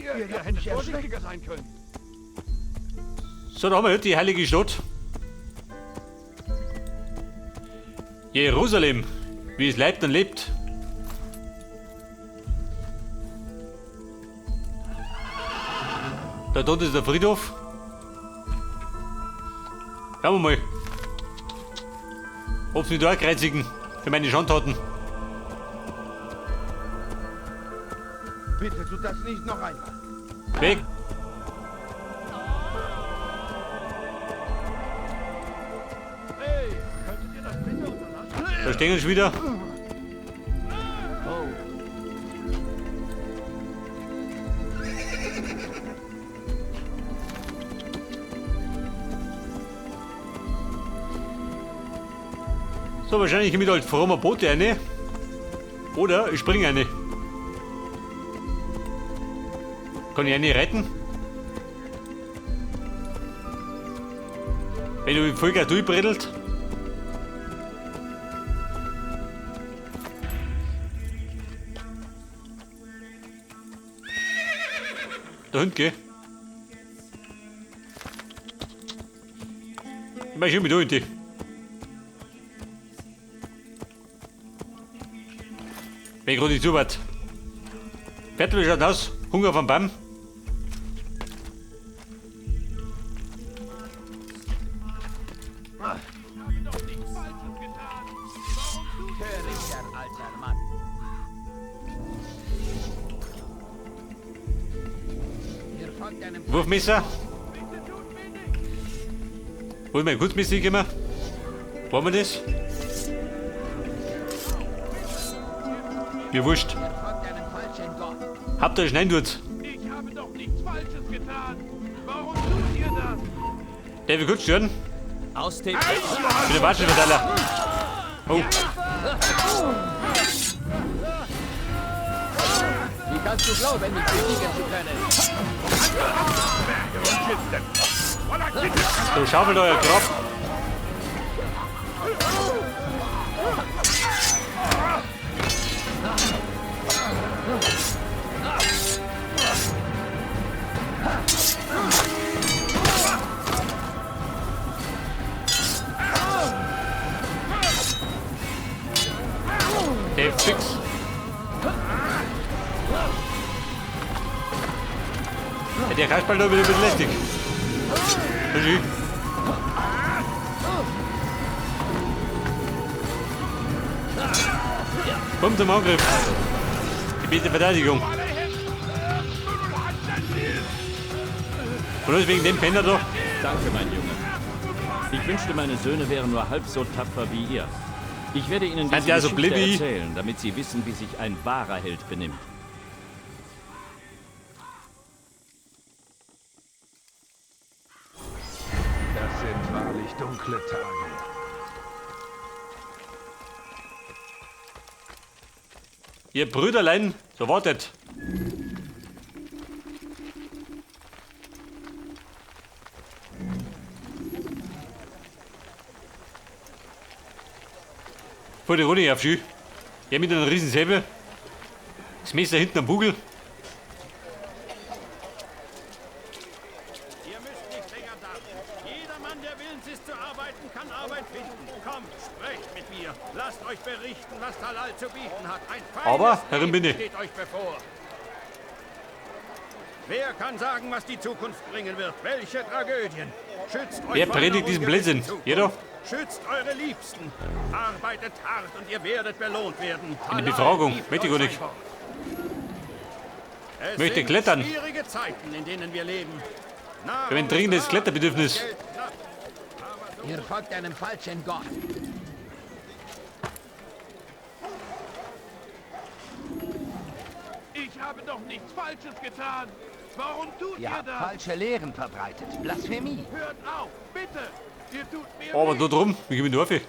Ihr hättet vorsichtiger sein können. So, da haben wir heute die heilige Stadt. Jerusalem, wie es leibt und lebt. Da drunten ist der Friedhof. Schauen wir mal, ob sie mich da auch kreuzigen für meine Schandtaten. Bitte tut das nicht noch einmal. Weg! Hey, könntet ihr das bitte unterlassen? Da stehen wir schon wieder. Oh. So, wahrscheinlich mit halt frommer Boote eine. Oder ich springe eine. Kann ich eine retten? Wenn du mit Vollgas durchbrettelt. Da hinten, geh. Ich mach schon mit da hinten. Wenn ich gerade nicht zuwart. Fertig, wie schaut aus? Hunger vom Baum. Törichter alter Mann. Ihr folgt einem Wurfmesser. Wo ist mein Kurzmesser immer? Wollen wir das? Mir wurscht. Ihr folgt einem falschen Gott. Habt ihr schneiden tut. Ich habe doch nichts Falsches getan. Warum tut ihr das? Darf ich kurz stören? Aus dem Ich bin der Watschenverteiler. Oh, Wie kannst du glauben, mich besiegen zu können? so schaufelt euer Grab. Der fix. Ja, der Kasperl da wieder ein bisschen lästig. Regie. Komm zum Angriff. Die beste Verteidigung. Bloß wegen dem Penner da. Danke, mein Junge. Ich wünschte, meine Söhne wären nur halb so tapfer wie ihr. Ich werde ihnen Seid diese ihr also Geschichte blind wie ich? erzählen, damit sie wissen, wie sich ein wahrer Held benimmt. Das sind wahrlich dunkle Tage. Ihr Brüderlein, so wartet. Vor die Runde auf Schü. Ja, mit einem riesen Säbel. Das Messer hinten am Bugel. Ihr müsst nicht länger warten. Jeder Mann, der willens ist zu arbeiten, kann Arbeit finden. Kommt, sprecht mit mir. Lasst euch berichten, was Talal zu bieten hat. Ein feines Aber, Herrin Leben bin ich. steht euch bevor. Wer kann sagen, was die Zukunft bringen wird? Welche Tragödien? Schützt euch Wer vor predigt einer diesen ungewissen Blödsinn? Zukunft. Jeder? Schützt eure Liebsten. Arbeitet hart und ihr werdet belohnt werden. Eine Talal Befragung. gibt Möchte ich euch gar nicht. sein Wort. Es Möchte sind klettern. Schwierige Zeiten, in denen wir leben. Ich habe ein dringendes Kletterbedürfnis. Geld knapp. Ihr folgt einem falschen Gott. Ich habe doch nichts Falsches getan. Warum tut Ihr ihr habt das? falsche Lehren verbreitet. Blasphemie. Hört auf, bitte. Ihr tut mir Aber weh. da drum, wie gehen wir da Bitte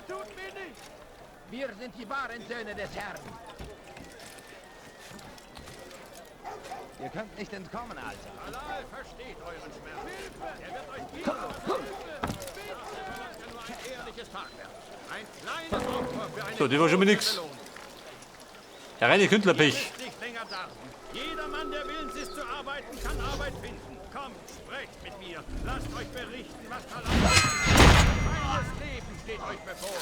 tut mir nichts. Wir sind die wahren Söhne des Herrn. Ihr könnt nicht entkommen, Alter. Halal versteht euren Schmerz. Er wird euch geben, was ihr wünscht. Verlangt er nur ein ehrliches Tagwerk. Ein kleines Opfer für eine So, das war schon mal nix. große Belohnung. Der reine Ihr Künstlerpech. müsst nicht länger darben. Jeder Mann, der willens ist zu arbeiten, kann Arbeit finden. Kommt, sprecht mit mir. Lasst euch berichten, was Talal. Feines Leben steht euch bevor.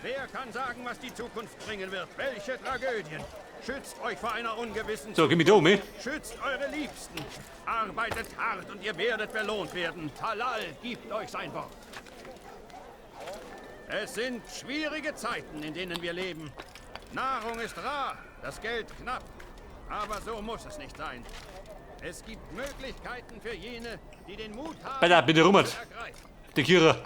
Wer kann sagen, was die Zukunft bringen wird? Welche Tragödien? Schützt euch vor einer ungewissen So, geh mit um, eh? Schützt eure Liebsten. Arbeitet hart und ihr werdet belohnt werden. Talal gibt euch sein Wort. Es sind schwierige Zeiten, in denen wir leben. Nahrung ist rar, das Geld knapp. Aber so muss es nicht sein. Es gibt Möglichkeiten für jene, die den Mut haben, Alter, bitte rummert. zu ergreifen. Der Kira.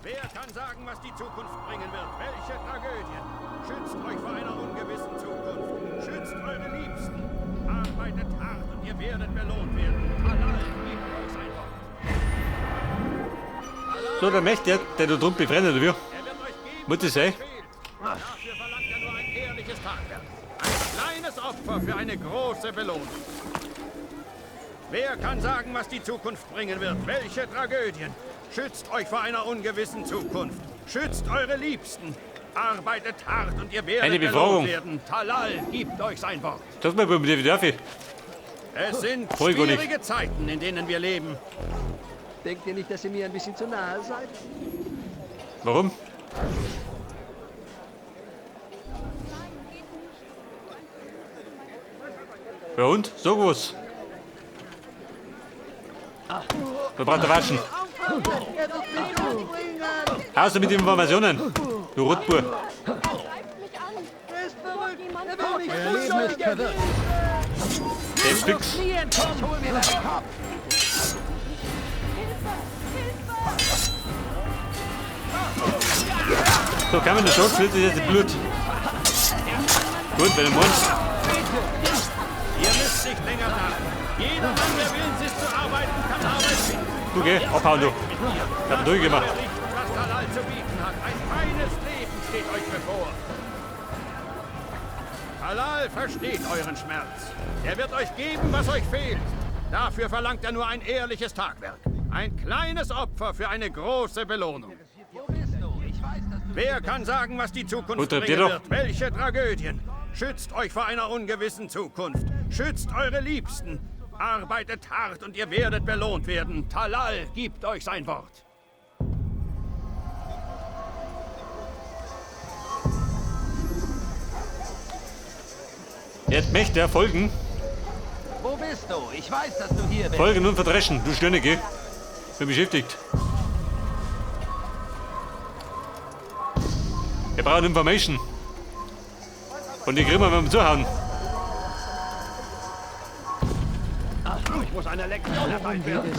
Wer kann sagen, was die Zukunft bringen wird? Welche Tragödien? Schützt euch vor einer ungewissen Zukunft. Schützt eure Liebsten. Arbeitet hart und ihr werdet belohnt werden. Talal gibt euch sein Wort. So, der Mächt, der da drunten befreundet, oder wie? Er wird euch geben, Muss das sein? was fehlt. Dafür verlangt er nur ein ehrliches Tagwerk. Ein kleines Opfer für eine große Belohnung. Wer kann sagen, was die Zukunft bringen wird? Welche Tragödien? Schützt euch vor einer ungewissen Zukunft. Schützt eure Liebsten. Arbeitet hart und ihr werdet Eine Befragung. belohnt werden. Talal gibt euch sein Wort. Das mal bei mir darf ich. Es sind Voll gut. schwierige Zeiten, in denen wir leben. Denkt ihr nicht, dass ihr mir ein bisschen zu nahe seid? Warum? Ja und? Sag was. Da braucht er waschen. Außer mit Informationen. Du Rotbur. Er greift mich an. Er ist verrückt! Jemand Er will mich Euer Leben ist verwirrt. Der ist fix. Ich hol mir deinen Kopf. Hilfe! Hilfe! So, kann man das schon, fließt jetzt Blut. Gut, wenn du meinst. Ihr müsst nicht länger warten. Jeder Mann, der willens ist zu arbeiten, kann Arbeit finden. Du geh, abhauen du. Ich hab durchgemacht. Berichten, was Talal zu bieten hat. Ein feines Leben steht euch bevor. Talal versteht euren Schmerz. Er wird euch geben, was euch fehlt. Dafür verlangt er nur ein ehrliches Tagwerk. Ein kleines Opfer für eine große Belohnung. Wo bist du? Ich weiß, dass du Wer kann sagen, was die Zukunft Wo treibt bringen ihr doch? wird? Welche Tragödien? Schützt euch vor einer ungewissen Zukunft. Schützt eure Liebsten. Arbeitet hart und ihr werdet belohnt werden. Talal gibt euch sein Wort. Jetzt möchte er folgen. Wo bist du? Ich weiß, dass du hier bist. Folgen und verdreschen. Du Stirne, geh. Bin beschäftigt. Wir brauchen Information. Und die kriegen wir, wenn wir zuhauen. Ich muss eine Lektion erteilt werden.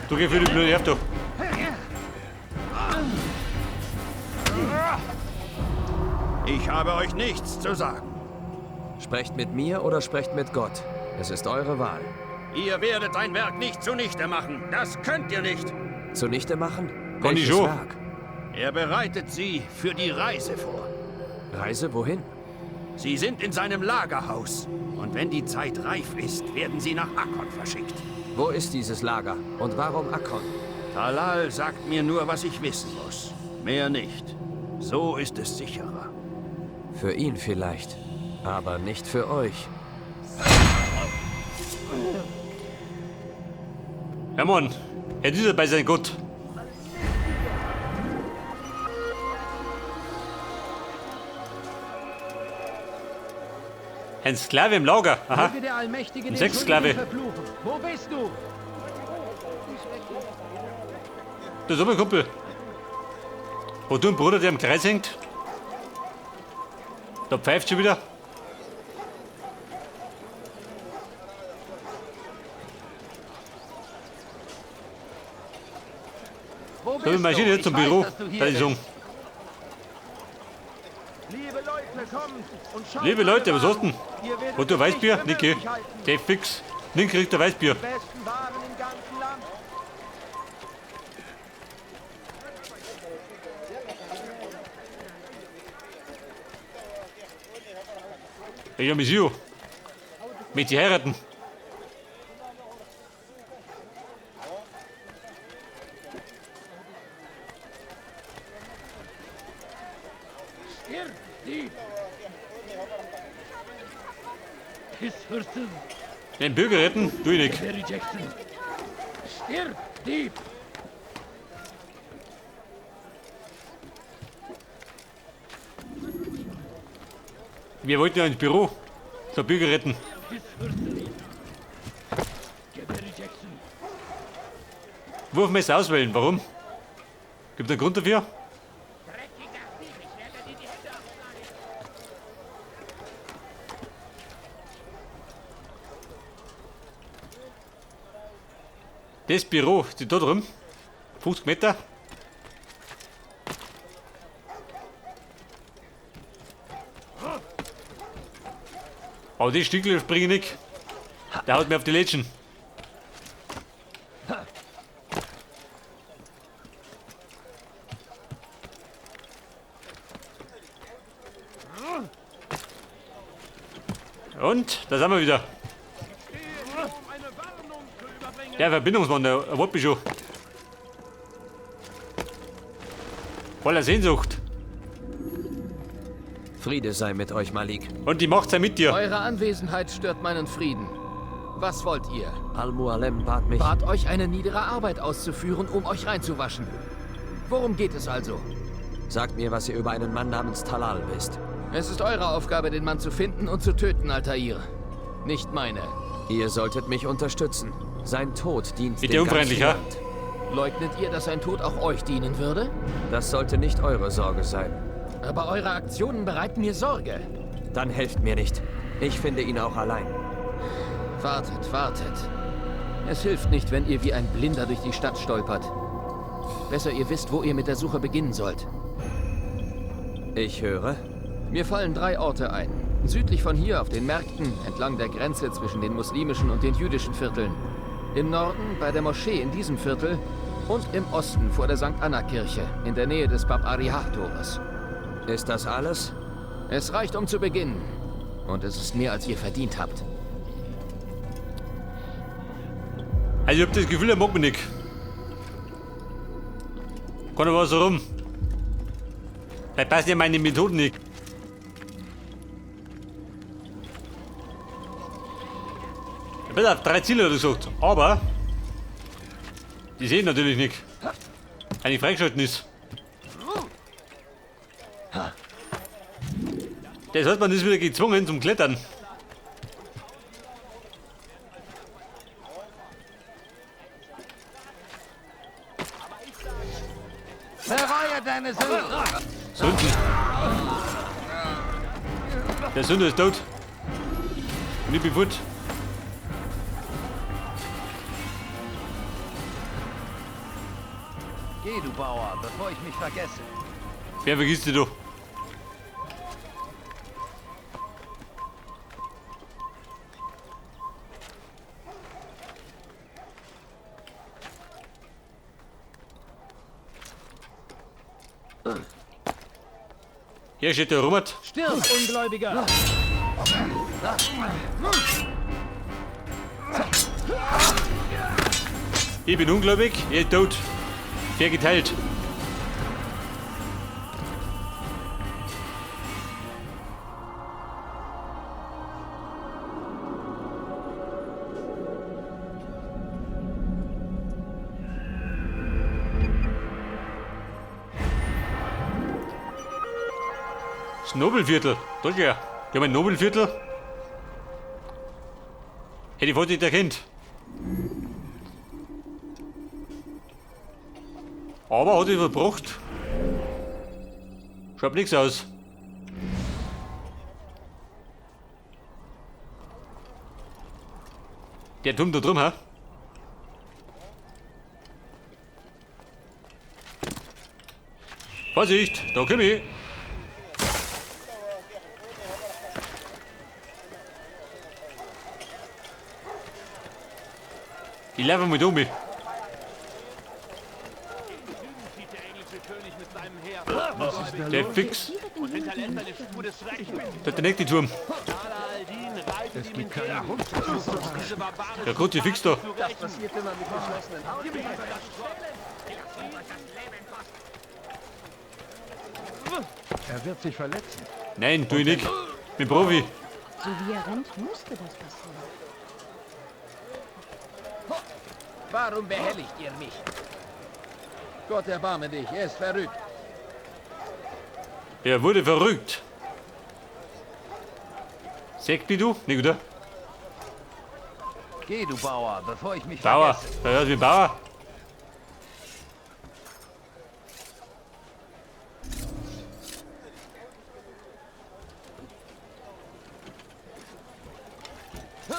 Du geh für die blöde Heft, du. Ich habe euch nichts zu sagen. Sprecht mit mir oder sprecht mit Gott. Es ist eure Wahl. Ihr werdet sein Werk nicht zunichte machen. Das könnt ihr nicht. Zunichte machen? Kann ich Welches schon. Werk? Er bereitet sie für die Reise vor. Reise wohin? Sie sind in seinem Lagerhaus. Und wenn die Zeit reif ist, werden sie nach Akkon verschickt. Wo ist dieses Lager? Und warum Akkon? Talal sagt mir nur, was ich wissen muss. Mehr nicht. So ist es sicherer. Für ihn vielleicht, aber nicht für euch. Ja, Mann. Er ist ja bei seinem Gott. Ein Sklave im Lager. Aha. Möge der Allmächtige den Sexsklave. Schuldigen verfluchen. Wo bist du? Das ist aber ein Kumpel. Wo du einen Bruder, der am Kreis hängt? Da pfeift schon wieder. Wo So, bist wir marschieren du? jetzt zum Ich weiß, Büro. dass du hier Da ist bist. um. Liebe Leute, kommt und schaut Liebe Leute, was meine hast du denn? Waren. Ihr werdet Wo du es Weißbier? nicht für Niki. möglich halten. Der fix. Nick kriegt der Weißbier. Die besten Waren im ganzen Land. Ich hab mich hier. Mit die heiraten. Den Bürger retten, tu ich nicht. Stirb, Dieb! Wir wollten ja ins Büro. So Bürger retten. Wurfmesser auswählen, warum? Gibt es einen Grund dafür? Das Büro steht da drin. 50 Meter. Aber die Stückel springe ich nicht. Der haut mir auf die Lätschen. Und da sind wir wieder. Der Verbindungsmann, der erwartet mich schon. Voller Sehnsucht. Friede sei mit euch, Malik. Und die Macht sei mit dir. Eure Anwesenheit stört meinen Frieden. Was wollt ihr? Al-Mualem bat mich... Bat euch, eine niedere Arbeit auszuführen, um euch reinzuwaschen. Worum geht es also? Sagt mir, was ihr über einen Mann namens Talal wisst. Es ist eure Aufgabe, den Mann zu finden und zu töten, Altair. Nicht meine. Ihr solltet mich unterstützen. Sein Tod dient Bitte dem unfreundlich, ganzen ja? Land. Leugnet ihr, dass sein Tod auch euch dienen würde? Das sollte nicht eure Sorge sein. Aber eure Aktionen bereiten mir Sorge. Dann helft mir nicht. Ich finde ihn auch allein. Wartet, wartet. Es hilft nicht, wenn ihr wie ein Blinder durch die Stadt stolpert. Besser ihr wisst, wo ihr mit der Suche beginnen sollt. Ich höre. Mir fallen 3 Orte ein. Südlich von hier auf den Märkten, entlang der Grenze zwischen den muslimischen und den jüdischen Vierteln. Im Norden bei der Moschee in diesem Viertel und im Osten vor der St. Anna-Kirche, in der Nähe des Bab Arihah-Tores. Ist das alles? Es reicht, um zu beginnen. Und es ist mehr, als ihr verdient habt. Also ich hab das Gefühl, er mag mich nicht. Kann aber so rum. Vielleicht passen ja meine Methoden nicht. Ich bin auf 3 Ziele, hat er gesagt. Aber die sehen natürlich nicht. Eigentlich freigeschalten ist. Das heißt, man ist wieder gezwungen zum Klettern. Bereue deine Sünden! Sünden. Der Sünder ist tot. Und ich bin fort. Geh, du Bauer, bevor ich mich vergesse. Wer vergisst dich doch? Hier steht der Robert. Stirb, Ungläubiger! Ich bin ungläubig, ihr tot. Fair geteilt. Das Nobelviertel. Da ist er. Ja, mein Nobelviertel. Hätte ich vorhin nicht erkannt. Aber hat sich verbracht. Schaut nichts aus. Der Turm da drum, hä? Vorsicht, da komm ich. Ich laufe mit um mich. Der fix. Da ist der nächste Turm. Es gibt keinen Grund. Der Gott, fix da. Das passiert immer mit geschlossenen Augen. Er wird sich verletzen. Nein, tu ich nicht. Ich bin Profi. So wie er rennt, musste das passieren. Warum behelligt ihr mich? Gott erbarme dich, er ist verrückt. Er wurde verrückt. Sag mich du? Nicht, oder? Geh, du Bauer, bevor ich mich Bauer. vergesse. Da hörst du Bauer.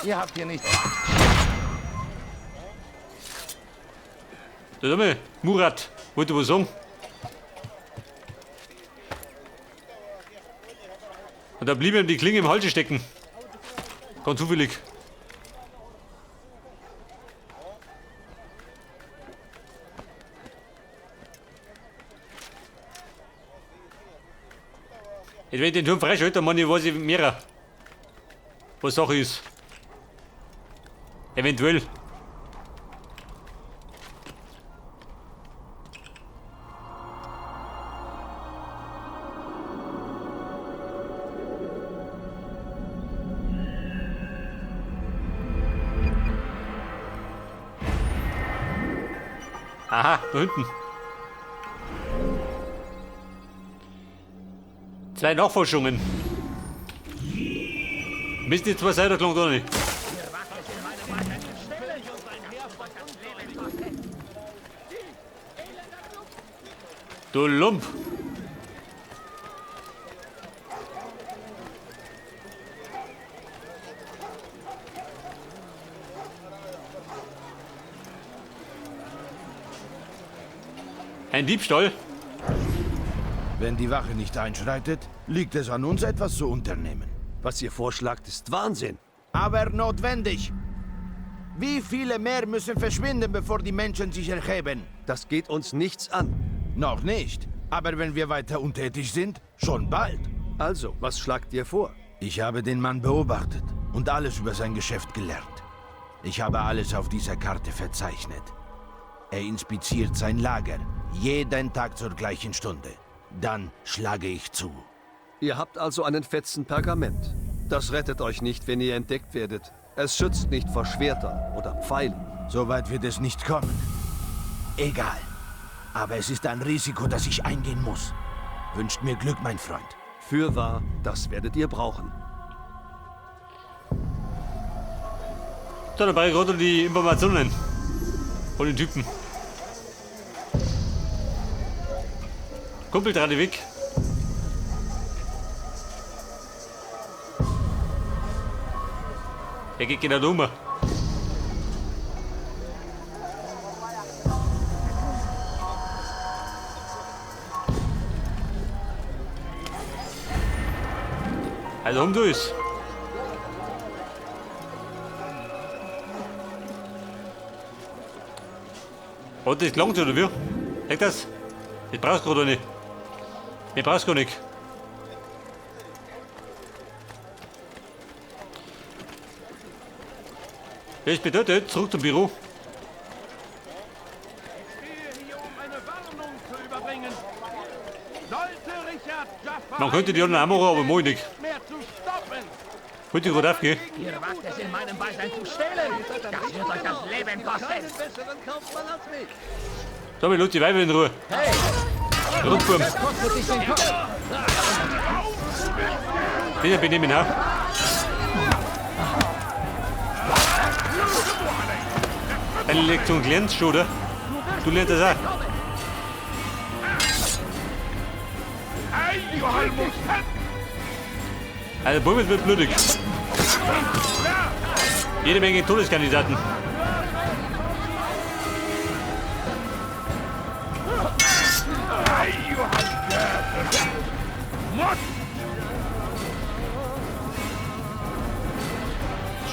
Ihr habt hier nichts. Da mal, Murat, wollte was sagen. Und da blieb ihm die Klinge im Halse stecken. Ganz zufällig. Jetzt, wenn ich den Turm freischalte, dann meine ich, weiß ich mehr, was Sache ist. Eventuell. Aha, da hinten. Zwei Nachforschungen. Müssen die zwei Seiten gelangt, oder nicht? Du Lump! Ein Diebstahl? Wenn die Wache nicht einschreitet, liegt es an uns, etwas zu unternehmen. Was ihr vorschlagt, ist Wahnsinn. Aber notwendig. Wie viele mehr müssen verschwinden, bevor die Menschen sich erheben? Das geht uns nichts an. Noch nicht. Aber wenn wir weiter untätig sind, schon bald. Also, was schlagt ihr vor? Ich habe den Mann beobachtet und alles über sein Geschäft gelernt. Ich habe alles auf dieser Karte verzeichnet. Er inspiziert sein Lager, jeden Tag zur gleichen Stunde. Dann schlage ich zu. Ihr habt also einen fetzen Pergament. Das rettet euch nicht, wenn ihr entdeckt werdet. Es schützt nicht vor Schwertern oder Pfeilen. So weit wird es nicht kommen. Egal. Aber es ist ein Risiko, das ich eingehen muss. Wünscht mir Glück, mein Freund. Fürwahr, das werdet ihr brauchen. So, dann brauche ich gerade die Informationen von den Typen. Kumpel dran weg. Er geht genau um. Also um du ist. Hat das gelangt oder wie? Echt das? Ich brauch's gerade nicht. Ich brauch's gar nicht. Das bedeutet, zurück zum Büro. Ich stehe hier, um eine Warnung zu überbringen. Sollte Richard Jaffa Man könnte die anderen auch machen, aber mach ich nicht. mehr zu stoppen. Wollte ich gerade aufgehen. Ihr wagt es in meinem Beisein zu stehlen. Das wird euch das Leben kosten. Keinen besseren Kaufmann als mich. So, ich lass die Weiber in Ruhe. Hey! Rundwurm. Das kostet dich den Kopf. Den benehmen, ha? Deine Lektion gelernt schon, oder? Du lernst das auch. Also, Bub, es wird blutig. Jede Menge Todeskandidaten.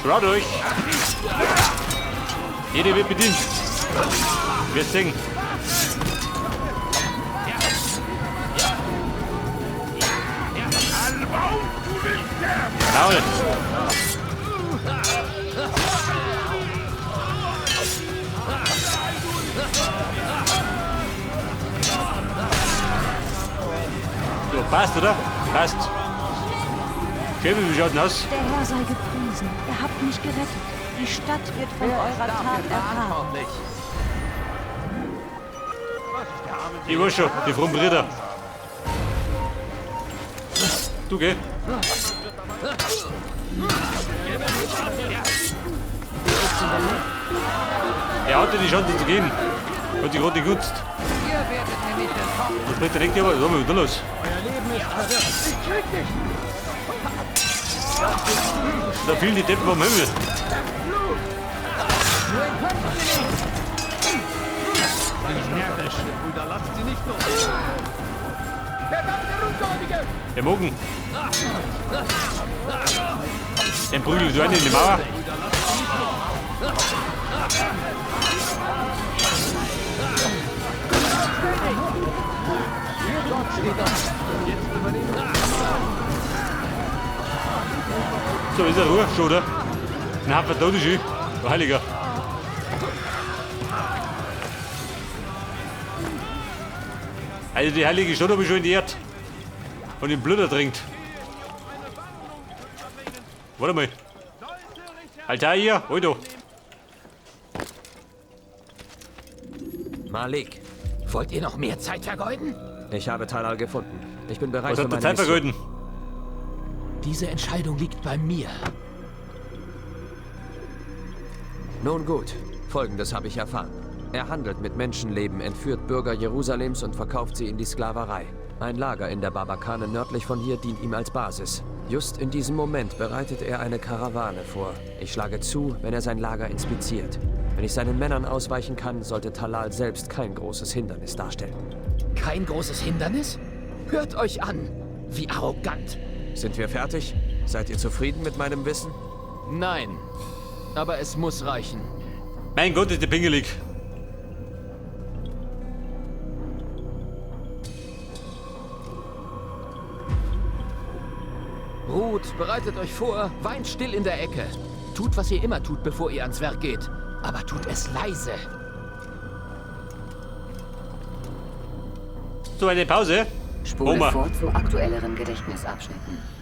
Schau durch. Jeder wird bedient. Wir singen. Maul. So, passt, oder? Passt. Okay, wie schaut denn aus? Der Herr sei gepriesen. Ihr habt mich gerettet. Die Stadt wird von eurer Tat erfahren. Ich weiß schon, die frommen Brüder. Du geh. Er hatte die Chance zu gehen. Hat die gerade genutzt. Was bringt der nächste aber? Was haben wir da los? Da fielen die Deppen vom Himmel. Der Mogen. Den prügelt du einen in die Mauer. So, ist er Ruhe schon, oder? Na, verdammt, ist Du Heiliger. Also die heilige Stadt habe ich schon entehrt. Von dem Blut ertrinkt. Warte mal. Alter, hier, hol du. Malik. Wollt ihr noch mehr Zeit vergeuden? Ich habe Talal gefunden. Ich bin bereit Was für habt ihr meine Zeit Mission. vergeuden? Diese Entscheidung liegt bei mir. Nun gut, Folgendes habe ich erfahren. Er handelt mit Menschenleben, entführt Bürger Jerusalems und verkauft sie in die Sklaverei. Ein Lager in der Barbakane nördlich von hier dient ihm als Basis. Just in diesem Moment bereitet er eine Karawane vor. Ich schlage zu, wenn er sein Lager inspiziert. Wenn ich seinen Männern ausweichen kann, sollte Talal selbst kein großes Hindernis darstellen. Kein großes Hindernis? Hört euch an! Wie arrogant! Sind wir fertig? Seid ihr zufrieden mit meinem Wissen? Nein. Aber es muss reichen. Mein Gott, ist der pingelig. Ruht, bereitet euch vor, weint still in der Ecke. Tut, was ihr immer tut, bevor ihr ans Werk geht. Aber tut es leise. So, eine Pause. Spule Oma. vor zu aktuelleren Gedächtnisabschnitten.